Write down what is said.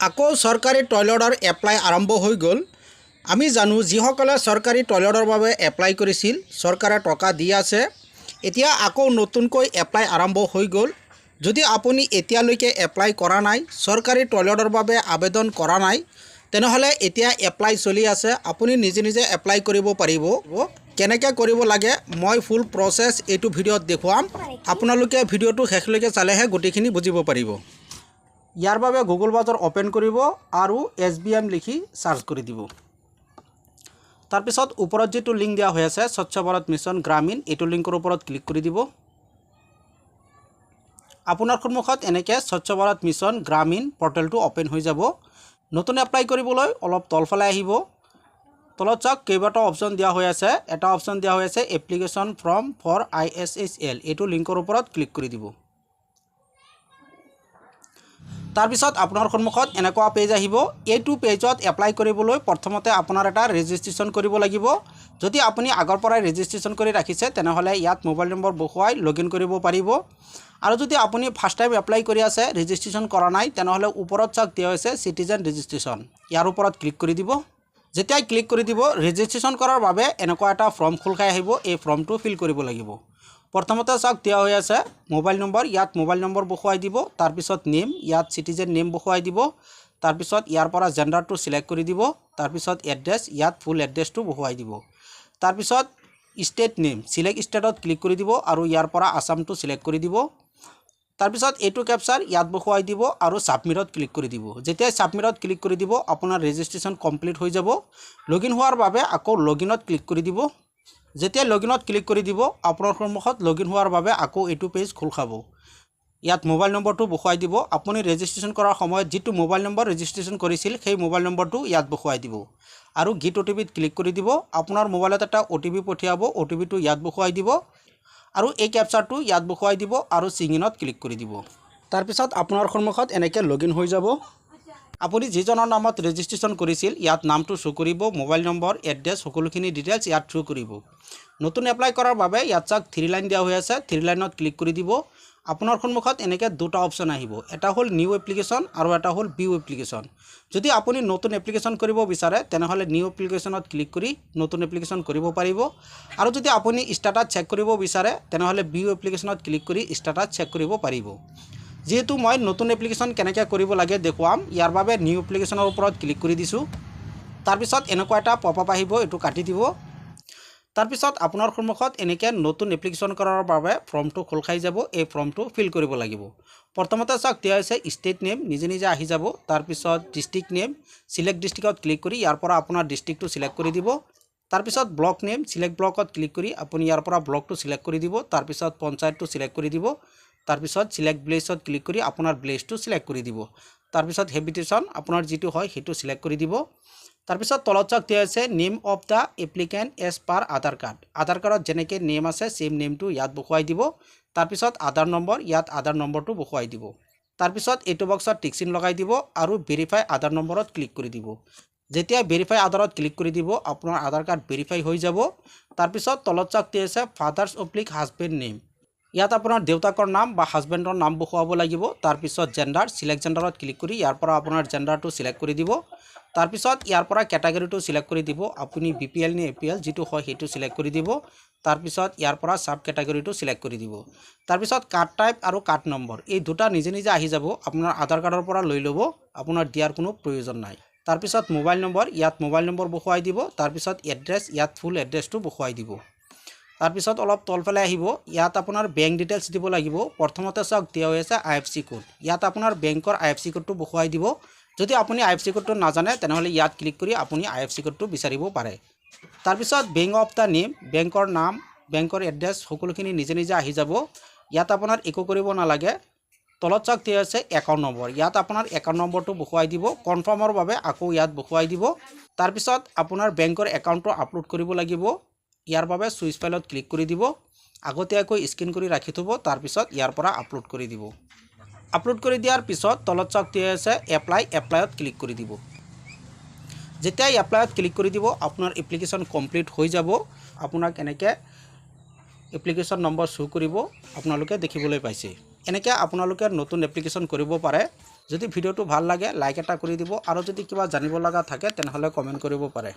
আকৌ চৰকাৰী টয়লেটৰ এপ্লাই আৰম্ভ হৈ গ'ল। আমি জানো, যিসকলে চৰকাৰী টয়লেটৰ বাবে এপ্লাই কৰিছিল, চৰকাৰে টকা দি আছে। এতিয়া আকৌ নতুনকৈ এপ্লাই আৰম্ভ হৈ গ'ল। যদি আপুনি এতিয়ালৈকে এপ্লাই কৰা নাই, চৰকাৰী টয়লেটৰ বাবে আবেদন কৰা নাই, তেনেহ'লে এতিয়া এপ্লাই চলি আছে, আপুনি নিজে নিজে এপ্লাই কৰিব পাৰিব। কেনেকৈ কৰিব লাগে, মই ফুল প্ৰচেছ এইটো ভিডিঅ'ত দেখুৱাম। আপোনালোকে ভিডিঅ'টো শেষলৈকে চালেহে গোটেইখিনি বুজিব পাৰিব। ইয়াৰ বাবে গুগল ব্ৰাউজাৰ অ'পেন কৰিব আৰু এছবিএম লিখি চাৰ্চ কৰি দিব। তাৰপিছত ওপৰত যিটো লিংক দিয়া হৈ আছে, স্বচ্ছ ভাৰত মিছন গ্ৰামীণ, এইটো লিংকৰ ওপৰত ক্লিক কৰি দিব। আপোনাৰ সন্মুখত এনেকৈ স্বচ্ছ ভাৰত মিছন গ্ৰামীণ পৰ্টেলটো অ'পেন হৈ যাব। নতুন এপ্লাই কৰিবলৈ অলপ তলফালে আহিব। তলত চাওক, কেইবাটাও অপশ্যন দিয়া হৈ আছে। এটা অপশ্যন দিয়া হৈ আছে এপ্লিকেশ্যন ফৰ্ম ফৰ আইএছএইচএল। এইটো লিংকৰ ওপৰত ক্লিক কৰি দিব। তাৰপিছত আপোনাৰ সন্মুখত এনেকুৱা পেজ আহিব। এইটো পেজত এপ্লাই কৰিবলৈ প্ৰথমতে আপোনাৰ এটা ৰেজিষ্ট্ৰেশ্যন কৰিব লাগিব। যদি আপুনি আগৰ পৰাই ৰেজিষ্ট্ৰেশ্যন কৰি ৰাখিছে, তেনেহ'লে ইয়াত মোবাইল নম্বৰ বহুৱাই লগ ইন কৰিব পাৰিব। আৰু যদি আপুনি ফাৰ্ষ্ট টাইম এপ্লাই কৰি আছে, ৰেজিষ্ট্ৰেশ্যন কৰা নাই, তেনেহ'লে ওপৰত চাওক, দিয়া হৈছে চিটিজেন ৰেজিষ্ট্ৰেশ্যন। ইয়াৰ ওপৰত ক্লিক কৰি দিব। যেতিয়াই ক্লিক কৰি দিব, ৰেজিষ্ট্ৰেশ্যন কৰাৰ বাবে এনেকুৱা এটা ফৰ্ম খোল খাই আহিব। এই ফৰ্মটো ফিল কৰিব লাগিব। প্ৰথমতে চাওক, দিয়া হৈ আছে মোবাইল নম্বৰ। ইয়াত মোবাইল নম্বৰ বহুৱাই দিব। তাৰপিছত নেম, ইয়াত চিটিজেন নেম বহুৱাই দিব। তাৰপিছত ইয়াৰ পৰা জেণ্ডাৰটো চিলেক্ট কৰি দিব। তাৰপিছত এড্ৰেছ, ইয়াত ফুল এড্ৰেছটো বহুৱাই দিব। তাৰপিছত ষ্টেট নেম, চিলেক্ট ষ্টেটত ক্লিক কৰি দিব আৰু ইয়াৰ পৰা আছামটো চিলেক্ট কৰি দিব। তাৰপিছত এইটো কেপচাৰ ইয়াত বহুৱাই দিব আৰু ছাবমিটত ক্লিক কৰি দিব। যেতিয়াই ছাবমিটত ক্লিক কৰি দিব, আপোনাৰ ৰেজিষ্ট্ৰেশ্যন কমপ্লিট হৈ যাব। লগ ইন হোৱাৰ বাবে আকৌ লগ ইনত ক্লিক কৰি দিব। যেতিয়া লগ ইনত ক্লিক কৰি দিব, আপোনাৰ সন্মুখত লগ ইন হোৱাৰ বাবে আকৌ এইটো পেজ খোল খাব। ইয়াত মোবাইল নম্বৰটো বহুৱাই দিব। আপুনি ৰেজিষ্ট্ৰেশ্যন কৰাৰ সময়ত যিটো মোবাইল নম্বৰ ৰেজিষ্ট্ৰেশ্যন কৰিছিল, সেই মোবাইল নম্বৰটো ইয়াত বহুৱাই দিব আৰু গেট অ'টিপিত ক্লিক কৰি দিব। আপোনাৰ মোবাইলত এটা অ'টিপি পঠিয়াব। অ'টিপিটো ইয়াত বহুৱাই দিব আৰু এই কেপচাৰটো ইয়াত বহুৱাই দিব আৰু চাইন ইনত ক্লিক কৰি দিব। তাৰপিছত আপোনাৰ সন্মুখত এনেকৈ লগ ইন হৈ যাব। আপুনি যিজনৰ নামত ৰেজিষ্ট্ৰেশ্যন কৰিছিল, ইয়াত নামটো শ্ব' কৰিব, মোবাইল নম্বৰ, এড্ৰেছ, সকলোখিনি ডিটেইলছ ইয়াত শ্ব' কৰিব। নতুন এপ্লাই কৰাৰ বাবে ইয়াত চাওক, থ্ৰী লাইন দিয়া হৈ আছে। থ্ৰী লাইনত ক্লিক কৰি দিব। আপোনাৰ সন্মুখত এনেকৈ দুটা অপশ্যন আহিব। এটা হ'ল নিউ এপ্লিকেশ্যন আৰু এটা হ'ল ভিউ এপ্লিকেশ্যন। যদি আপুনি নতুন এপ্লিকেশ্যন কৰিব বিচাৰে, তেনেহ'লে নিউ এপ্লিকেশ্যনত ক্লিক কৰি নতুন এপ্লিকেশ্যন কৰিব পাৰিব। আৰু যদি আপুনি ষ্টেটাছ চেক কৰিব বিচাৰে, তেনেহ'লে ভিউ এপ্লিকেশ্যনত ক্লিক কৰি ষ্টেটাছ চেক কৰিব পাৰিব। যিহেতু মই নতুন এপ্লিকেশ্যন কেনেকৈ কৰিব লাগে দেখুৱাম, ইয়াৰ বাবে নিউ এপ্লিকেশ্যনৰ ওপৰত ক্লিক কৰি দিছোঁ। তাৰপিছত এনেকুৱা এটা পপ আপ আহিব। এইটো কাটি দিব। তাৰপিছত আপোনাৰ সন্মুখত এনেকৈ নতুন এপ্লিকেশ্যন কৰাৰ বাবে ফৰ্মটো খোল খাই যাব। এই ফৰ্মটো ফিল কৰিব লাগিব। প্ৰথমতে চাওক, দিয়া হৈছে ষ্টেট নেম, নিজে নিজে আহি যাব। তাৰপিছত ডিষ্ট্ৰিক্ট নেম, চিলেক্ট ডিষ্ট্ৰিক্টত ক্লিক কৰি ইয়াৰ পৰা আপোনাৰ ডিষ্ট্ৰিক্টটো চিলেক্ট কৰি দিব। তাৰপিছত ব্লক নেম, চিলেক্ট ব্লকত ক্লিক কৰি আপুনি ইয়াৰ পৰা ব্লকটো চিলেক্ট কৰি দিব। তাৰপিছত পঞ্চায়তটো চিলেক্ট কৰি দিব। তাৰপিছত চিলেক্ট ভিলেজত ক্লিক কৰি আপোনাৰ ভিলেজটো চিলেক্ট কৰি দিব। তাৰপিছত হেবিটেশ্যন, আপোনাৰ যিটো হয় সেইটো চিলেক্ট কৰি দিব। তাৰপিছত তলত চাওক, দিয়া আছে name of the applicant as per Aadhaar card. আধাৰ কাৰ্ডত যেনেকৈ নেম আছে, ছেইম নেমটো ইয়াত বহুৱাই দিব। তাৰপিছত আধাৰ নম্বৰ, ইয়াত আধাৰ নম্বৰটো বহুৱাই দিব। তাৰপিছত এইটো বক্সত টিক চিন লগাই দিব আৰু ভেৰিফাই আধাৰ নম্বৰত ক্লিক কৰি দিব। যেতিয়া ভেৰিফাই আধাৰত ক্লিক কৰি দিব, আপোনাৰ আধাৰ কাৰ্ড ভেৰিফাই হৈ যাব। তাৰপিছত তলত চাওক, দিয়া আছে ফাদাৰ্ছ অব্লিক হাজবেণ্ড নেম। ইয়াত আপোনাৰ দেউতাকৰ নাম বা হাজবেণ্ডৰ নাম বহুৱাব লাগিব। তাৰপিছত জেণ্ডাৰ, চিলেক্ট জেণ্ডাৰত ক্লিক কৰি ইয়াৰ পৰা আপোনাৰ জেণ্ডাৰটো চিলেক্ট কৰি দিব। তাৰপিছত ইয়াৰ পৰা কেটেগৰীটো চিলেক্ট কৰি দিব। আপুনি বিপিএল নে এপিএল, যিটো হয় সেইটো চিলেক্ট কৰি দিব। তাৰপিছত ইয়াৰ পৰা ছাব কেটেগৰীটো চিলেক্ট কৰি দিব। তাৰপিছত কাৰ্ড টাইপ আৰু কাৰ্ড নম্বৰ, এই দুটা নিজে নিজে আহি যাব। আপোনাৰ আধাৰ কাৰ্ডৰ পৰা লৈ ল'ব, আপোনাৰ দিয়াৰ কোনো প্ৰয়োজন নাই। তাৰপিছত মোবাইল নম্বৰ, ইয়াত মোবাইল নম্বৰ বহুৱাই দিব। তাৰপিছত এড্ৰেছ, ইয়াত ফুল এড্ৰেছটো বহুৱাই দিব। তাৰপিছত অলপ তলফালে আহিব। ইয়াত আপোনাৰ বেংক ডিটেইলছ দিব লাগিব। প্ৰথমতে চাওক, দিয়া হৈ আছে আইএফচি কোড। ইয়াত আপোনাৰ বেংকৰ আইএফচি কোডটো বহুৱাই দিব। যদি আপুনি আইএফচি কোডটো নাজানে, তেনেহ'লে ইয়াত ক্লিক কৰি আপুনি আইএফচি কোডটো বিচাৰিব পাৰে। তাৰপিছত বেংক অফ the name, বেংকৰ নাম, বেংকৰ এড্ৰেছ, সকলোখিনি নিজে নিজে আহি যাব। ইয়াত আপোনাৰ একো কৰিব নালাগে। তলত চাওক, দিয়া আছে একাউণ্ট নম্বৰ। ইয়াত আপোনাৰ একাউণ্ট নম্বৰটো বহুৱাই দিব। কনফাৰ্মৰ বাবে আকৌ ইয়াত বহুৱাই দিব। তাৰপিছত আপোনাৰ বেংকৰ একাউণ্টটো আপলোড কৰিব লাগিব। ইয়াৰ বাবে চুজ ফাইলত ক্লিক কৰি দিব। আগতীয়াকৈ স্কেন কৰি ৰাখি থ'ব। তাৰপিছত ইয়াৰ পৰা আপলোড কৰি দিব। আপলোড কৰি দিয়াৰ পিছত তলত চাওক, দিয়া আছে এপ্লাই। এপ্লাইত ক্লিক কৰি দিব। যেতিয়াই এপ্লাইত ক্লিক কৰি দিব, আপোনাৰ এপ্লিকেশ্যন কমপ্লিট হৈ যাব। আপোনাক এনেকৈ এপ্লিকেশ্যন নম্বৰ শ্ব' কৰিব, আপোনালোকে দেখিবলৈ পাইছে। এনেকৈ আপোনালোকে নতুন এপ্লিকেশ্যন কৰিব পাৰে। যদি ভিডিঅ'টো ভাল লাগে, লাইক এটা কৰি দিব আৰু যদি কিবা জানিব লগা থাকে, তেনেহ'লে কমেণ্ট কৰিব পাৰে।